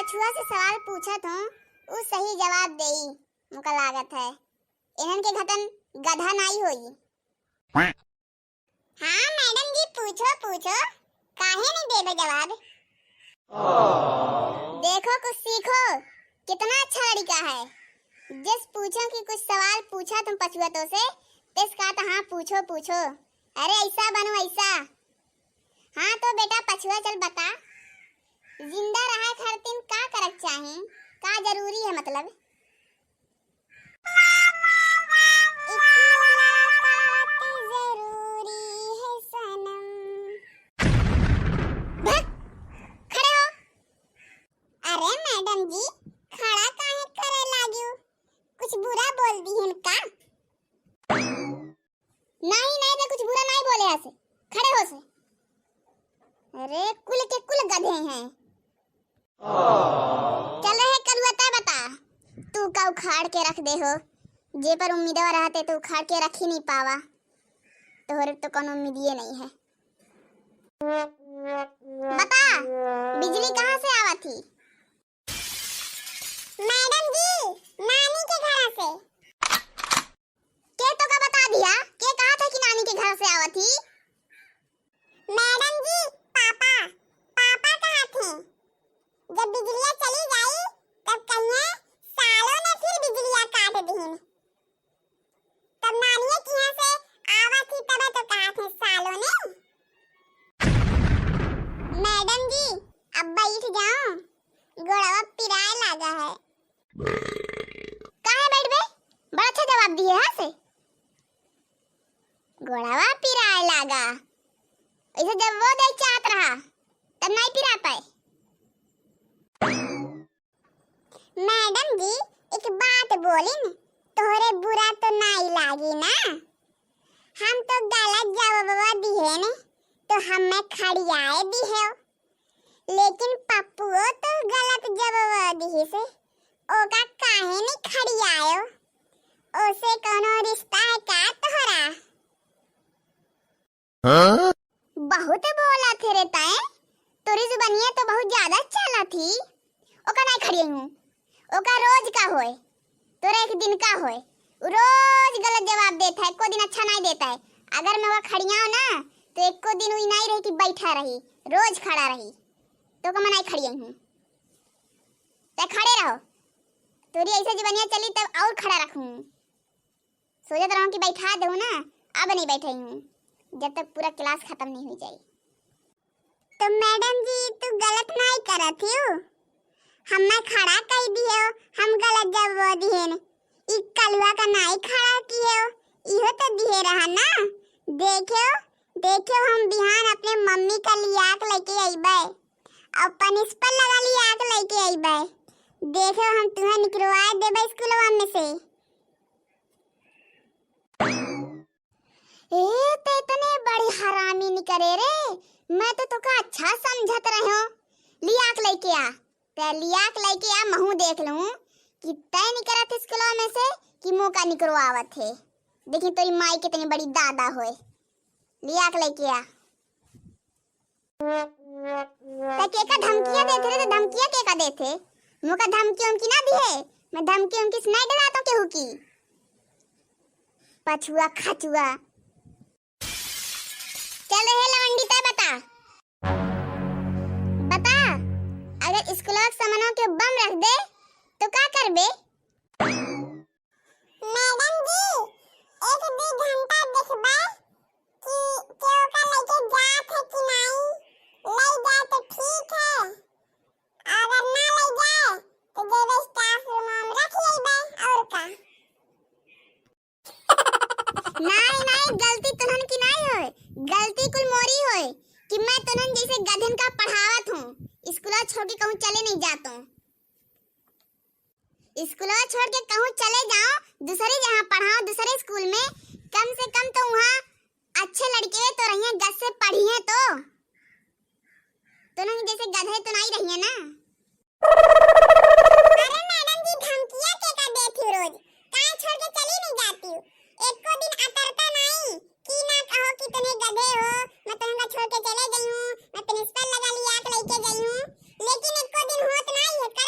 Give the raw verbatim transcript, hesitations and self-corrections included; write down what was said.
पछुआ से सवाल पूछत हूँ, उ सही जवाब देई, मुका लागत है। इन्हन के घतन गधा नाई होई। हाँ मैडम जी, पूछो, पूछो, काहे नहीं देबे जवाब? देखो, कुछ सीखो, कितना अच्छा लड़का है। जिस पूछो कि कुछ सवाल पूछा तुम पछुआ तो से, तिस कहा था, "हाँ, पूछो, पूछो।" अरे, ऐसा बनो, ऐसा। हाँ, तो बेटा पछुआ, चल बता, जिंदा रहे खातिर का करक चाही, का जरूरी है, मतलब? एक मुलाकात जरूरी है सनम। भक, खड़े हो। अरे मैडम जी, खड़ा काहे करे लागियो? कुछ बुरा बोल दिहन का? नहीं, नहीं, मैं कुछ बुरा नहीं बोले हसे। खड़े हो से। अरे, कुल के कुल गधे हैं। चल रहे करुआ, तय बता, तू का उखाड़ के रख दे हो? जे पर उम्मीदवा रहते तो उखाड़ के रख ही नहीं पावा। तोहरे तो कोनो उम्मीदिये नहीं है। बता, बिजली कहाँ से आवा थी? मैडम जी, नानी के घर से। के तोका बता दिया? के कहा था कि नानी के घर से आवत ही? मैडम जी, पापा, पापा कहा थे, जब बिजलिया चली जाई, तब कहिए, "सालों ने फिर बिजलिया काट दीन।" तब नानिये के यहाँ से आवत ही, तब तो कहा थे, "सालों ने।" मैडम जी, अब बैठ जाओ, गोड़वा पिराए लागा है। काहे बैठबे? बड़ा अच्छा जवाब दिए, हाँ से। गोड़वा पिराए लागा। ऐसे जब वो दे चाहत रहा, तब नहीं पिरा पाए। मैडम जी, एक बात बोलिन, तोहरे बुरा तो नहीं लागी ना? हम तो गलत जवाबवा दिहेन, तो हमें खड़ियाए दिहेव। लेकिन पप्पुओ तो गलत जवाब दिहिस, ओका काहे नहीं खड़ियायो? ओसे कोनो रिश्ता है का तोहरा? हाँ? बहुत बोला थे रे तैं, तोरी जुबानिया तो बहुत ज्यादा चला थी। ओका नहीं खड़ियाई हूँ, ओका रोज का होए, तोरा एक दिन का होए, उ रोज गलत जवाब देता है, एको दिन अच्छा नहीं देता है। अगर मैं वहाँ खड़ियाऊँ ना, तो एको दिन उ नहीं रही कि बैठा रही, रोज खड़ा रही। तो का मैं नहीं खड़ियाई हूँ, तै खड़े रहो, तोरी ऐसे जुबानिया चली तब और खड़ा रखूँ। सोचत रहूं कि बैठा देहूं ना, अब नहीं बैठाई हूं, जब तक पूरा क्लास खत्म नहीं हो जाई। तो मैडम जी, तू गलत नहीं करत हियो, हमें खड़ा कई दियो, हम गलत जवाब दिहेन। ई कलुआ का नाई खड़ा कियो, इहो तो दिहे रहा ना। देखियो, देखियो, हम बिहान अपने मम्मी का लियाक लेके अइबे, और प्रिंसिपल लगा लियाक लेके अइबे। देखियो, हम तुम्हें निकलवा देबे स्कूलवा में से। ए, ते इतने बड़ी हरामी निकरे रे, मैं तो तोका अच्छा समझत रह्यो। लियाक लेके आ, ते लियाक लेके आ, महू देख लूं कि तय निकरत स्कूलवा में से कि मोका निकरवावत है। देखी तोरी माई कितनी बड़ी दादा होए। लियाक लेके आ। त केका धमकियां देत रे, त धमकियां केका देत है? मोका धमकी उमकी ना दिहे, मैं धमकी उमकी से नहीं डरातो केहू की। पछुआ खचुआ। चल रहे लवंडी, तय बता, बता, अगर स्कूल के सामानों के बम रख दे तो का करबे? मैडम जी, एक दू घंटा देखबे कि केहू का लइके जात है कि नाई, लइ जाए तो ठीक है, अगर ना लइ जाए तो जेबे स्टाफ रूम में रख लेबे, और का। नाई, नाई, गलती तुन्हन की नाई होए, गलती कुल मोरी होए कि मैं तुन्हन जैसे गधन का पढ़ावत हूँ। स्कूल छोड़ के कहूँ चले नहीं जातो। स्कूलवा छोड़ के कहूँ चले जाओ, दूसरी जहाँ पढ़ाओ, दूसरे स्कूल में। कम से कम तो वहाँ अच्छे लड़के तो रहिए, जस से पढ़िए तो। तुन्हन जैसे गधे तो नहीं रहिए ना। अरे मैडम जी, धमकिया केका देत ही रोज? काहे छोड़ के चली नहीं जाती? एको दिन अतरता नहीं कि ना कहो कि तुन्हें गधे हो, मैं तुन्हें छोड़ के चले गई हूँ, मैं प्रिंसिपल लगा लियाक लेके गई हूँ, लेकिन एको दिन होत नहीं है।